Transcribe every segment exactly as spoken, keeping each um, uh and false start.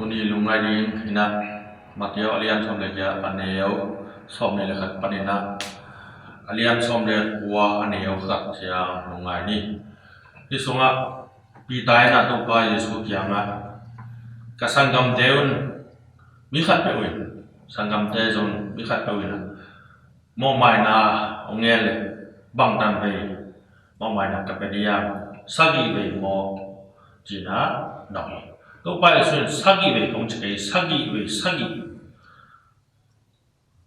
Tuni lungngai ding in ah Matthai a lian sawm le giat a neu sawmnih le khat panin ah a lian sawm le kua a neu khat ciang lungngai ni. Hih sungah Peter in ah Topa Jesu kiangah, ka sanggamte un mi khat peuh in, sanggamte zong mi khat peuh in ah mawhmaina hong ngen leh bangtan vei mawhmaina ka pia ding hiam? Sagih vei maw, ci-in ah dong hi. Topa Jesu in sagih vei kong ci kei, sagih vei sagih.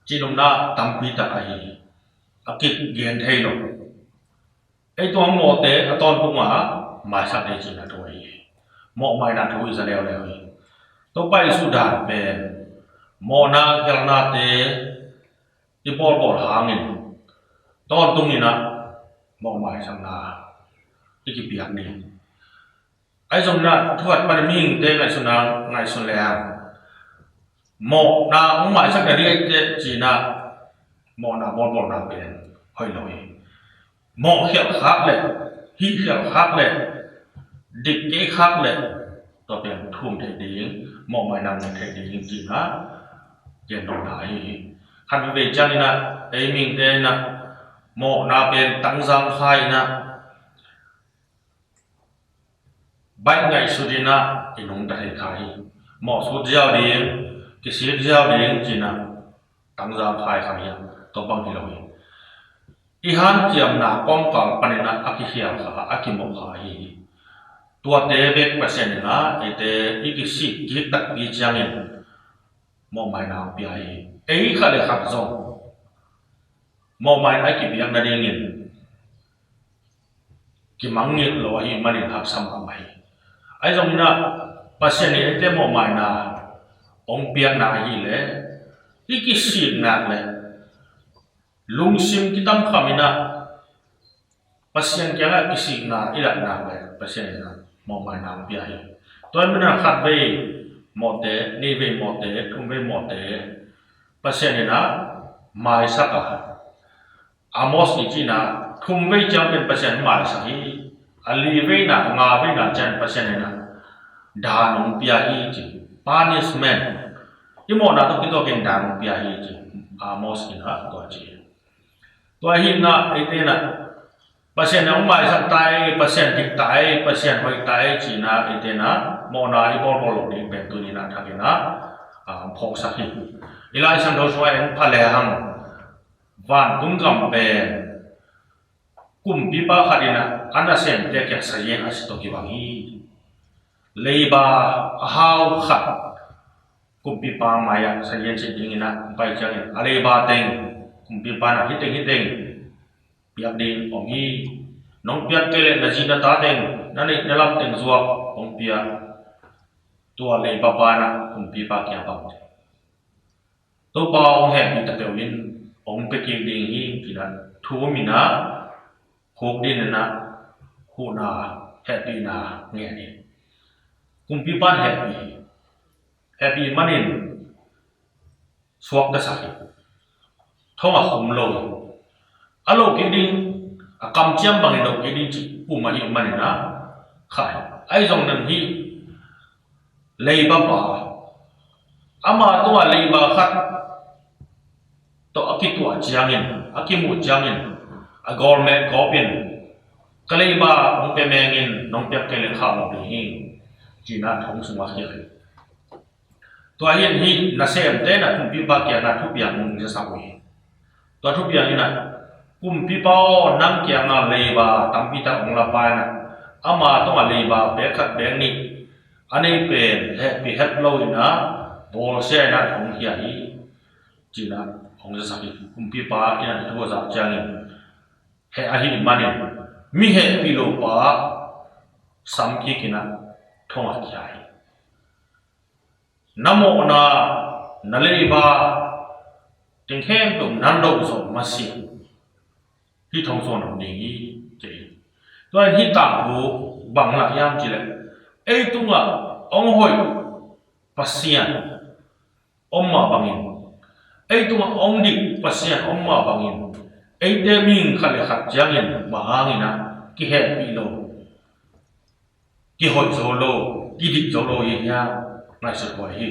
Cinopna tampi tak ahi hi. A kigen thei lo. Ei tua mawhte a tawntung a maisak ding cihna thu ahi hi. Mawhmaina thu i za leuleu hi. Topa Jesu dan pen mawhna khialhnate i bawlbawl hangin tawntung in ah mawhmaisakna i kipiak ding. Ahi zongin ah thu khat pan mihingte ngaihsutna ngaihsun leng, mawhna hong maisak nading ahih teh ci-in ah mawhna bawlbawlna pen hoih lo hi. Mawh khialh khak leh, hih khialh khak leh, dik kei khak leh, tua pen thum theih ding, mawhmaina ngah theih ding ci-in ah gen nopna ahi hi. Khat veivei ciangin ah ei mihingte in ah mawhna pen tangzang khai in ah baih ngaihsut in ah i nungta thei kha hi. Mawhsut ziau ding, kisik ziau ding ci-in ah tangzang khai kha hi. Tua bang hi lo hi. I hanciamna kawmkal panin ah a kikhial kha, a kimawh kha ahi hi. Tuate bek Pasian in ah eite i kisik kik takpi ciangin mawhmaina hong pia hi. Ei khat le khat zong mawhmaina i kipiak nadingin kimangngilh lo ahih manin haksa mahmah hi. Ahi zongin ah Pasian in eite mawhmaina hong piakna ahih leh i kisik nak leh lungsim kitamkham in ah Pasian kiangah kisikna i lak nak leh Pasian in ah mawhmaina hong pia hi. Tua ahih manin ah khat vei mawhte, nih vei mawhte, thum vei mawhte Pasian in ah maisak a, Amos i cihna thum vei ciang pen Pasian maisak hi. A li veina, a nga veina ciang Pasian in ah daan hong pia hi ci. Punishment. I mawhna tawh kituakin daan hong pia hi ci. Amos in ah tua ci. Tua ahih manin ah eite in ah Pasian in hong maisak ta ei, Pasian dik ta ei, Pasian hoih ta ei ci-in ah eite in ah mawhna i bawlbawl loh ding pen tuni in ah thakin ah, ah, phawksak hi. I Lai Siangtho sungah en pha lehang vantung gam pen kumpipa khat in ah a nasemte kiang sazian a si tawh kibang hi. Leiba a hau khat kumpipa mai-ah sazian sit dingin ah pai ciangin a leiba teng kumpipa in ah hih teng hih teng piak ding om hi. Nong piak kei leh na zi na ta teng, na neih na lam teng zuak hong pia. Tua leiba pa in ah kumpipa kiang bang, Topa hong hehpih ta peuh in, hong pia kik ding hi, ci-in ah thum in ah khukdin in ah huhna hehpihna ngen hi. Kumpipa in hehpih hi. Hehpih manin suakta sak hi. Thong a khum lo hi. A lo kik ding, a kamciam bangin lo kik ding cih pum ahih manin ah khah hi. Ahi zongin hih leiba pa, ama tungah leiba khat tawh a kituah ciangin, a kimuh ciangin, a gawlmeh gawp in, ka leiba hong pia meng in, nong piak kei leh khah lo ding hi, ci-in ah thong sungah khial hi. Tua hi in hih nasemte in ah kumpipa kiangah thupiang hong zasak uh hi. Tua thupiang in ah, kumpipa aw, nang kiangah leiba tampi tak hong la pa in ah, ama tungah leiba bek khat bek nih a nei pen hehpih het lo in ah bawlsia in ah hong khia hi, ci-in ah hong zasak hi. Kumpipa in ah thu a zak ciangin heh ahih manin mi hehpih lo pa sam kik in ah thong ah khia hi. Na mawhna, na leiba teng khempeuh na lo zawh masiah hih thong suan hong ding hi, ci hi. Tua in hih tangthu bang lak hiam cih leh, ei tungah hong hoih Pasian om mah bangin, ei tungah hong dik Pasian om mah bangin, eite mihing khat le khat ciangin bang hangin ah kihehpih lo, kihoih zo lo, kidik zo lo hi hiam? Pasian huai hi.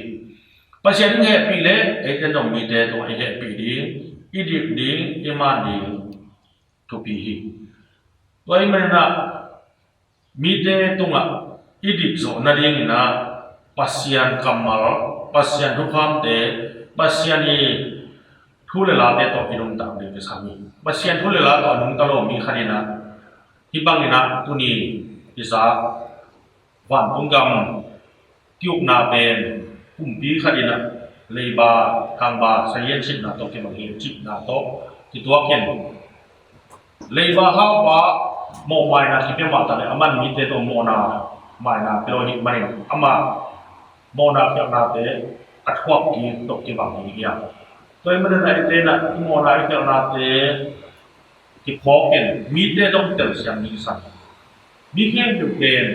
Pasian in hehpih le eite zong mite tungah i hehpih ding, i dik ding, i man ding thupi hi. Tua ahih maninah mite tungah i dik zawh nadinginah Pasian kammal, Pasian thukhamte, Pasian i thu le late tawh i nungtak ding kisam hi. Pasian thu le la tawh a nungta lo mi khat inah hih banginah tuni i zak vantung gam kiukna pen kumpi khat inah leiba, thangba, sahian sitna tawh kibang hi cihna tawh kituak in, leiba haupa mawhmaina kipia mahta le aman mite tawh mawhna maina pia lo hi manin ama mawhna khialhnate a thuak kik tawh kibang hi hiam? Tua ahih maninah eite inah i mawhna i khialhnate kiphawkin mite zong telsiam ding kisam. Mi khempeuh pen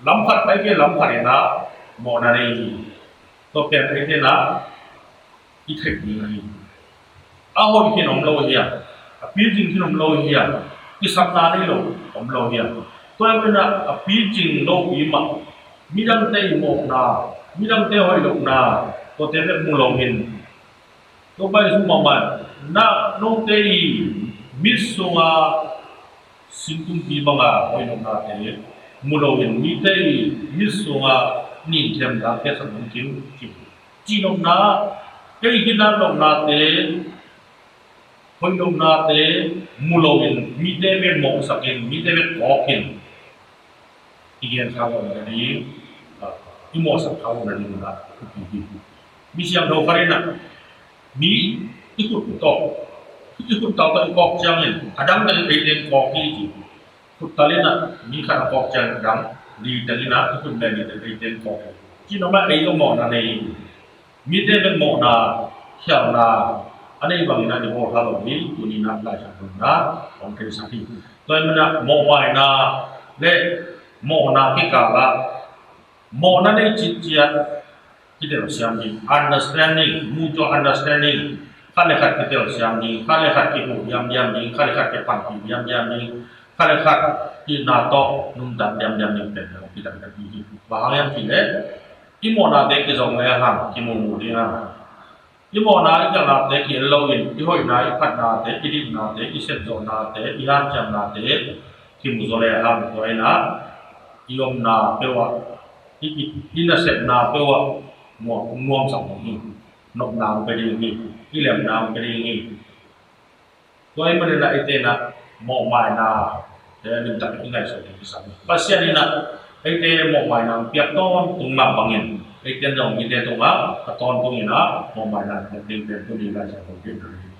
lamkhat pai ke lamkhat inah mawhna nei hi. Tua pen eite inah i theih ding ahi. A hoih khin om lo hiam? A picing khin om lo hiam? Kisapna nei lo om lo hiam? Tua ahih maninah a picing lopi mah midangte i mawhna, midangte hoih lohna, tuate bek mu loin, Topa Jesuh mahmah in, na note i mit sunga singtumpi banga hoih lohnate mu loin mite i mit sunga nin thiam dangte sak ding kim kim. Cih nopna, ei ginat lohnate, hoih lohnate mu loin mite bek mawhsakin, mite bek kawkin i gen kha lo nading, i mawhsak kha lo nading na thupi hi. Mi siangtho khat inah mi i khut tawh, i khut tawh i kawk ciangin a dang teng eite in kawk hi ci. Khut tal inah mi khat a kawk ciangin a dang li teng inah i khut beh li teng eite in kawk hi. Cih nopna ei lo mawhna nei hi. Mite bek mawhna khialhna a nei bangin a i bawl kha lo hi. Tuni inah Lai Siangtho inah hong theisak hi. Tua ahih maninah mawhmaina le mawhna kikalah mawhna nei citciat kitelsiam ding, understanding, mutual understanding, khat le khat kitelsiam ding, khat le khat kihuh diamdiam ding, khat le khat kipanpih diamdiam ding, khat le khat itna tawh nuntak diamdiam ding pen hong kidangtak ding hi. Bang hang hiam cih leh i mawhnate kizong le hang, kimumu ding hang. I mawhna i khialhnate ki-en loin i hoihna, i phatnate, i diknate, i sepzawhnate, i hanciamnate kimu zaw le hang, tua inah i omna peuh ah, i, i, i nasepna peuh ah nuam, nuamsak ding hi. Nopna hong pia ding hi. I lemna hong pia ding hi. Tua ahih maninah eite inah mawhmaina te limtak i ngaihsut ding kisam hi. Pasian inah eite mawhmaina hong piak tawntung mah bangin eite in zong mite tungah a tawntung inah mawhmaina piak ding pen tuni Lai Siangtho in hong piakna hi.